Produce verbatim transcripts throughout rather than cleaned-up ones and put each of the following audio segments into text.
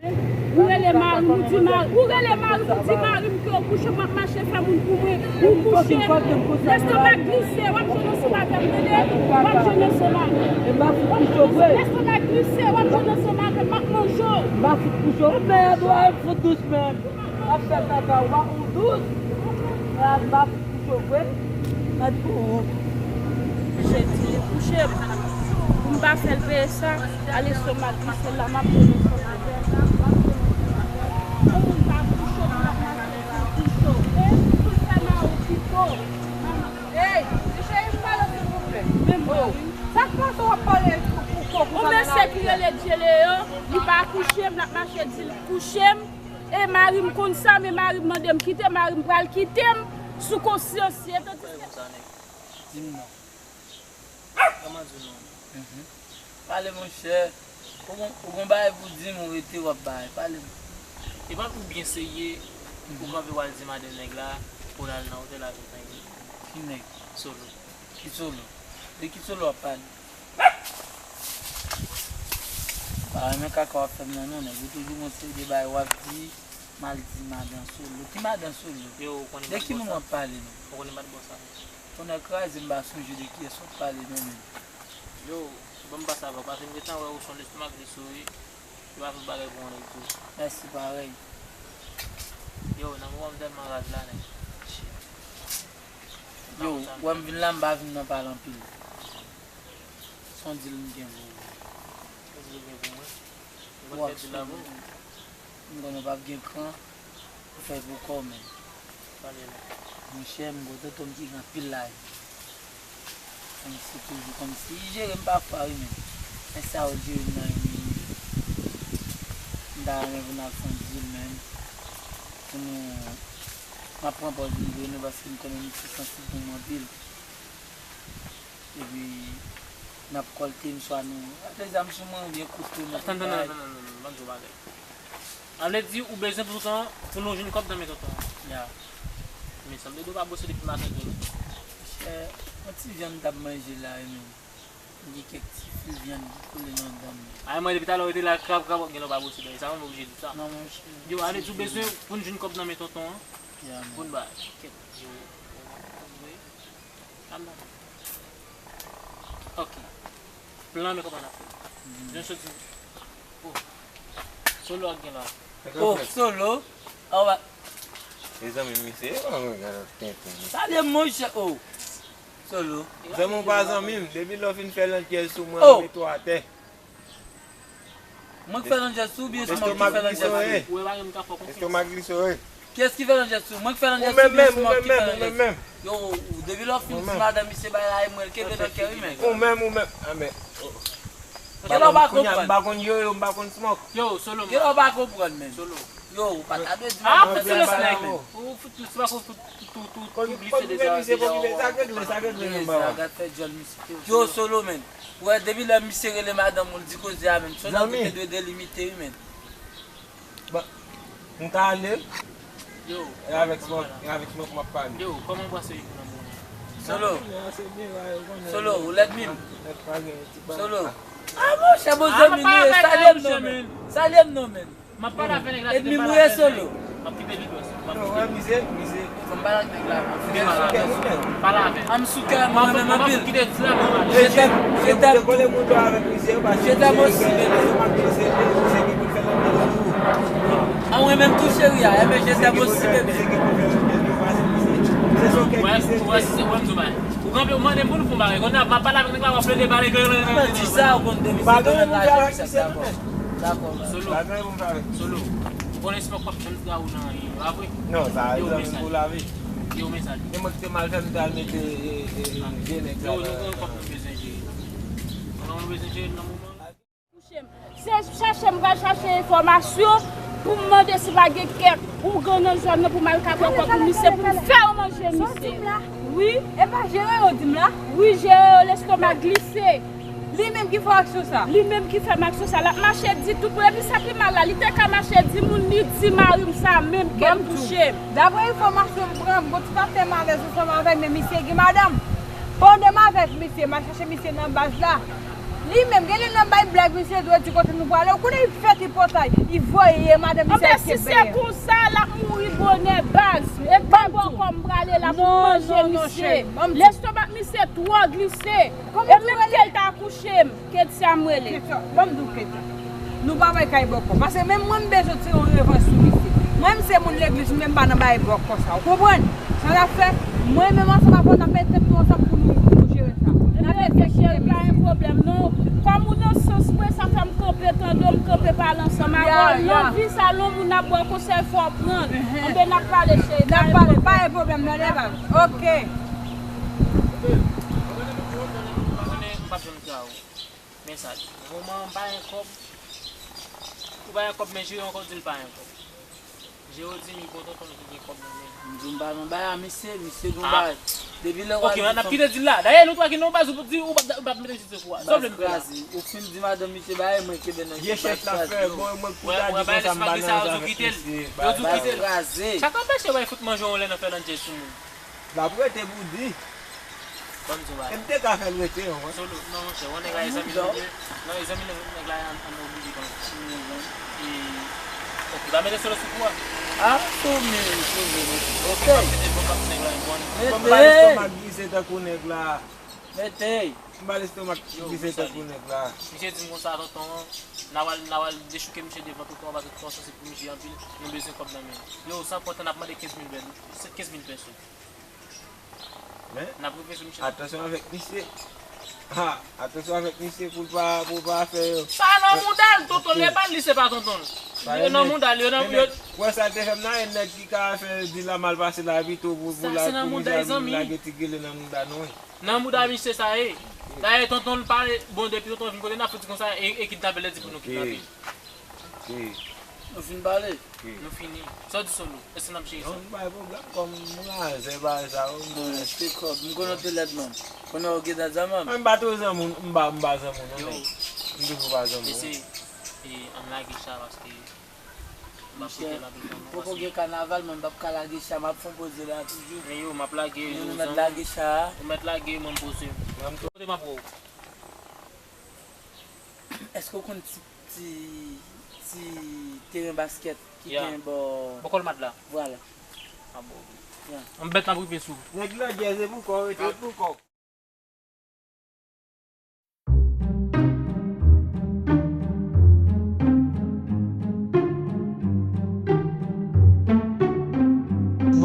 Ou rele mari m, ou di mari, ou rele mari m, ou di mari m ke w kouche, m ap mache fè moun pou mwen, ou kouche. Lestomak glise, w ap jwenn ansanm avè m, tande? W ap jwenn ansanm avè m. Lestomak glise, w ap jwenn ansanm avè m, m ap manje w. M pa fout kouche w, men dwa fout dous menm. W ap fè kaka, w pa fout dous. M pa fout kouche w vre. Mèt pou ou. Kouche di li kouche m. Pou m pa fè l peye sa, a lestomak glise la, m ap jwenn ansanm avè l. Pou moun pa kouche w, pou l ap mache pou l kouche w. E, pou l fè mari w pito. Hey, cheri, m pale w silvouplè. Menm mari m. Sa k pase w ap pale pou, pou kòk ou? Yon mesye ki rele Djeleo, li pa kouche m, l ap mache di l kouche m. E mari m konn sa, men mari m mande m kite, mari m pral kite m sou konsyans li. E tandiske Di m non. Kòman di w non? Mhm. Pale, monchè. Ou gon, ou gon bagay pou di m, ou rete, w ap bay. Pale m. E pa pou byen serye, ou kanpe w al di madanm nèg la, pou l al nan otèl avèk nèg la. Ki nèg? Solo. Ki Solo? De ki Solo w ap pale? Pa renmen kaka w ap fè m nan non, nèg. Ou toujou gon seri de bagay w ap di, m al di madan Solo. Ki madan Solo? Yo, ou konnen m pa t bon sa. De ki moun w ap pale non? Ou konnen m pa t bon sa. Tonnè kraze, m pa sonje de kiyès w ap pale non, menm. Yo, ban m pase avè w, paske m gentan wè ou se yon lestomak glise w ye. Yo pa fè bagay pou yon nèg tou. Mèsi, parèy. Yo, nan moman m tèlman raz la, nèg. Yo, wè m vin la, m pa vin nan pale anpil. Se yon dil m gen pou ou. Yon dil ou gen pou mwen? Ou konn fè dil la pou mwen? M konnen w p ap gen kran pou fè pou kò w menm. Pale non. Monchè, m gon tonton m ki gen anpil lajan. Kòmsi toujou, kòmsi li jere m pafwa wi menm. Men sa yo jere m nan yon minit. M ta renmen pou n al fè yon dil menm. Pou nou, m ap pran pòz m vre nou paske m konnen misye sansib pou mwen anpil. Epi, n ap kòlte m swa nou. Ap lè zam sou mwen oubyen kouto nan. Tann, tann, tann, tann, tann, tann, ban m di w bagay. A vle di ou bezwen pou tonton an, pou nou jwenn kòb nan men tonton an. Ya. Men sanble de w pa bwose depi maten tou non. Monchè, yon ti vyann m t ap manje la wi menm. M gen kèk ti fil vyann ki kole nan dan m. Ay mwen depi talè w rete la krab krab w ap gen lè w pa bwose dan. E sa mwen oblije di w sa. Non monchè. Yo, a vle di ou bezwen pou n jwenn kòb nan men tonton an. Ya, pou n ba kèk. Yo. Ann non. Ok. Plan men kòman n ap fè. Jan soti. Oh. Solo ak gen la. Oh, Solo. Awa. Mezanmi, misye, oh, gade tenten. Salye monchè, oh. Solo. Zanmi w pa zanmi m. Depi lè w fin fè landjèz sou mwen, oh, mwen mete w atè. Mwen k fè landjèz sou ou, byen se mwen ki fè landjèz sou ou? Lestomak glise w ye. Kiyès ki fè landjèz sou ou? Mwen k fè landjèz sou ou, byen se mwen ki fè landjèz sou ou? Yo, ou, depi lè w fin di madanm misye bagay la, e mwen l kenbe nan kè wi, men. Ou menm, ou menm. A, men. Kèlè w pa konprann? M pa konn yoyo, m pa konn smòk. Yo, Solo. Kèlè w pa konprann, men. Solo. Yo, ou pa ta dwe di madanm misye bagay la, men. Ou fout, se pa fout, fout, fout, fout, fout glise deja, deja. Sa k regle, sa k regle, men. Gad fè djòl misye. Yo, Solo, men. Ou wè, depi lè misye rele madanm ou, l di koze a menm, se nan tou te dwe delimite wi, men. Bon, m ka ale? Yo, e avèk smòk, e avèk smòk m ap pale. Yo, kòman w pase wi pou nan moman? Solo. Solo, ou lèd menm. Solo. A monchè, bon zanmi nou ye, salye m non, men. Salye m non, men. M ap pale avè nèg la. Edmi m ou ye, Solo. M ap kite li dwòs. M ap kite li. Wè, mizè, mizè. Fò m pale ak nèg la. Pale avè l. Pale avè l. An m sou kè mwen menm anpil. M ap kite di la pou m ale. Je t'aime, je t'aime. Je t'aime aussi, bébé. An mwen menm tou, cheri a. Enben, je t'aime aussi, bébé. Wè, wè, si se wè m sou bay. Ou kanpe, ou mande m pou nou fè yon bagay. Kounye a, m ap pale avèk nèg la, w ap plede pale. Mwen di sa, ou konn depi se donnen lajan, sa, dakò. Dakò, Solo. Solo. Ou konnen smòk p ap janm tra ou nan anyen, pa vre? Non, sa zanmi m pou lavi. Yo, men sa. E mwen ki te mal fè m te al mete, e, e, e, vye nèg la. Yo, nou gen kòb nou bezwen jere. Konnen nou bezwen jere nan moman. Se chache m pral chache enfòmasyon pou m mande si pa gen kèk ougan nan zòn nan pou m al ka pran kòb pou misye, pou m fè yo manje misye. Wi. E pa jere yo di m la? Wi, jere yo, lestomak glise. Li menm ki fè w aksyon sa? Li menm ki fè m aksyon sa. L ap mache di tout moun. Epi sa pi mal la, li te ka mache di moun, li di mari m sa menm ke l touche m. Daprè enfòmasyon m pran, m gon ti pa fè malèz ansanm avè l, men misye gen madanm. Pandan m avèk misye, m al chache misye nan baz la. Li menm, gen lè n ap bay blag, misye dwe di kote nou prale. Ou konnen li fè tripotay. Li voye madanm misye. Anben, si se konsa, l ap mouri bonè, baz. E pa bò kò m prale, l ap manje misye. Lestomak misye twò glise. E menm ke l ta kouche m, Ketia m rele. Ketia, ban m di w Ketia. Nou pa bay kay bòkò. Paske menm mwen m bezwen tire yon revanj sou misye. Mwen m se moun legliz, mwen m pa nan bay bòkò sa. Ou konprann? Sa n ap fè? Mwen menm ansanm avè w n ap met tèt nou ansanm pou nou, pou nou jere sa. N ap fè cheri, pa gen pwoblèm non. Kòm ou nan sans mwen, sa fè m kanpe tande w, m kanpe pale ansanm avè w. Nan vi sa, lè yon moun ap bò konsèy, fò w pran l. Anben n ap pale cheri, pa gen pwoblèm. N ap pale, pa gen pwoblèm, tande baz. Ok. Konnen m p ap janm ka ou. Men sa, vrèman, m pa gen kòb. Ou pa gen kòb, men Jere ankò di l pa gen kòb. Jere di m li gon tonton ki gen kòb nan men l. M di w m pa nan bay a misye, misye gon bay. Depi lè w al. Ok, n ap kite di l la. Dayè, nou twa ki nan baz, ou di ou p ap, ou p ap mete misye sou kou a. Sa w vle m fè la? Ou fin di madanm misye bay, mwen kenbe nan baz kraze. Wè, wè, bay lè si malgre sa, yo di w kite l. Yo di w kite l. Sa k anpeche w al fout manje yon lè nan Fernandez sou moun? L ap rete pou di. Ban m di w bagay. M te ka fè l rete, wi. Solo, non, monchè, wè nèg la, e zanmi nou ye. Non, e zanmi nou, nèg la, an, an oblije konn sa. E, ok, pa mete Solo sou kou a. A, sou mi, sou mi, ok. Mete. M pa lestomak glise tankou nèg la. Mete. M pa lestomak glise tankou nèg la. Misye di m konsa, tonton, n a pral, n a pral dechouke misye devan tonton an, paske tonton an sansib pou misye anpil, nou bezwen kòb nan men l. Yo, san pòtan, n ap mande kenz mil bèl, kenz mil peso. Men, n ap rive sou misye. Atansyon avèk misye. Ha, atansyon avèk misye pou l pa, pou l pa fè yo. Sa nan mouda l, tonton l, e pa l, li se pa tonton l. Yo nan mouda l, yo nan, yo. Wè sa l te fè m nan, e nèg ki ka fè di la mal pase la pito pou, pou la, pou misye al lage ti gele nan mouda nou, wi. Nan mouda misye sa ye. Dayè, tonton l pa, bon, depi tonton vin kote n ap fouti konsa, e, e kidnape l, di pou nou kidnape. Ok. Nou fin pale? Ok. Nou fini. Sa w di Solo? Èske n ap jere sa? Non, m pa gen pwoblèm. Kòm m razè bagay sa yo, m... Bon, se kòb. M konnen w te lèd, man. Konnen w gen dada, man. Mwen, m pa twò zanmi, m pa, m pa zanmi, non, nèg. M toujou pa zanmi. Mesye, e, ann lage cha, paske m ap koute l anpil tan, non, paske poko gen kanaval, mwen, m p ap ka lage cha, m ap fè yon poze la toujou. Men yo, m ap lage, yo, nou mèt lage cha a. Ou mèt lage, mwen, m poze m. Kote m ap wè w? Èske w konn ti, ti, ti teren baskèt ki gen bò... Bò Colmad la? Vwala. A bon. Ya. Yon bèt m ap rive sou. Nèg landjè se pou kò w, rete pou kò w.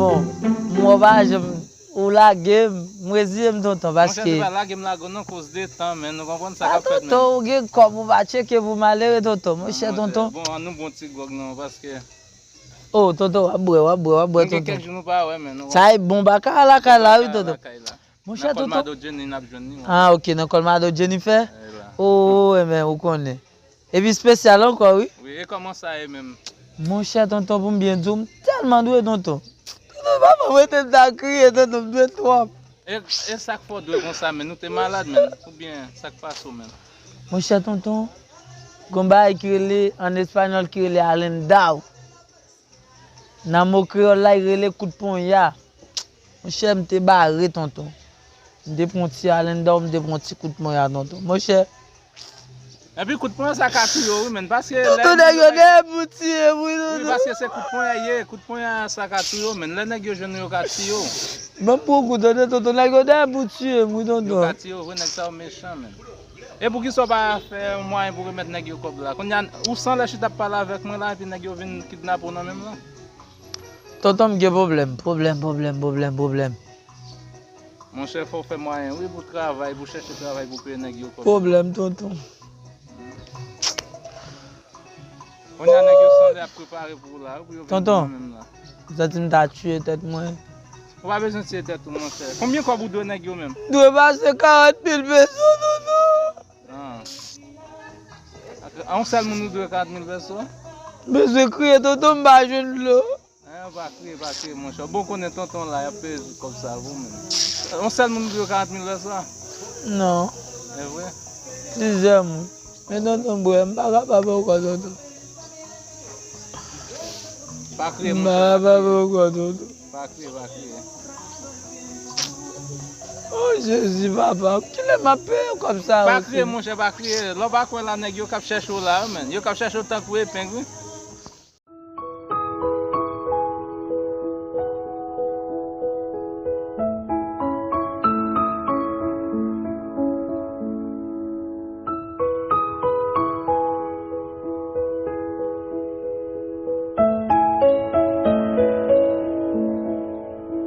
Bon, m wè w pa janm Ou lage m, m reziye m, tonton, paske... Monchè, se pa lage m lage w non, koz de tan, men nou konprann sa k ap fèt, men. Tonton, ou gen kòb, ou pa tcheke pou malere, tonton. Monchè, tonton. Bon, ann nou bon ti gwòg non, paske... Oh, tonton, w ap bwè, w ap bwè, w ap bwè, tonton. Gen kèk jou nou pa wè, men nou... Sa e bon baka lakay la, wi, tonton. Monchè, tonton. Nan Colmado Jenny n ap jwenn li, wi. Ah, ok, nan Colmado Jennifer? Oh, enben, ou konnen. Epi espesyal ankò, wi. Wi, e kòman sa ye menm? Monchè, tonton, pou m byen di w, m tèlman dwe, tonton. Tonton, papa, mwen te m ta kriye, tonton, m dwe twòp. E, e sa k fè w dwe konsa, menm? Nou te malad, menm? Oubyen sa k pase w, menm? Monchè, tonton, gon bagay ki rele, an espanyòl, ki rele alendaw. Nan mo kreyòl la, yo rele kout ponya. Monchè, m te bare, tonton. M te pran ti alendaw, m te pran ti kout ponya, tonton. Monchè. Epi kout ponya sa ka touye w, wi, menn, paske... Tonton, nèg yo dèyè pou tiye m, wi, tonton. Wi, paske se kout ponya ye, kout ponya sa ka touye w, menn. Lè nèg yo jwenn ou, yo ka tiye w. Ban m pran kou, tonton, tonton, nèg yo dèyè pou tiye m, wi, tonton. Yo ka tiye w, wi, nèg sa yo mechan, menn. E poukisa w pa fè yon mwayen pou remèt nèg yo kòb la? Kounye a, ou san lè chita ap pale avèk mwen la, epi nèg yo vin kidnape w nan menm lan? Tonton, m gen pwoblèm, pwoblèm, pwoblèm, pwoblèm, pwoblèm. Monchè, fò w fè mwayen, wi, pou travay, pou chèche travay, pou peye nèg yo kòb. Pwoblèm, tonton. Kounye a, nèg yo sanble ap prepare pou w la, wi, pou yo vin pran menm la. Tonton, m santi m ta tiye tèt mwen. Ou pa bezwen tiye tèt ou, monchè. Konbyen kòb ou dwe nèg yo menm? Dwe pase karant mil peso, tonton. Ah. A yon sèl moun ou dwe karant mil peso? M bezwen kriye, tonton, m pa jwenn dlo. An, pa kriye, pa kriye, monchè. Bon, konnen tonton la, y ap peye kòb sa pou menm. Yon sèl moun dwe karant mil peso? Non. E vre? Plizyè moun. Men tonton, m bwè, m pa kapab ankò, tonton. Pa kriye, monchè, pa kriye. M pa kapab ankò, tonton. Pa kriye, pa kriye. Oh Jezi papa, kilè m ap peye kòb sa yo? Pa kriye monchè, pa kriye. Lè w pa kwè la, nèg yo k ap chèche w la, men. Yo k ap chèche w tankou epeng, wi.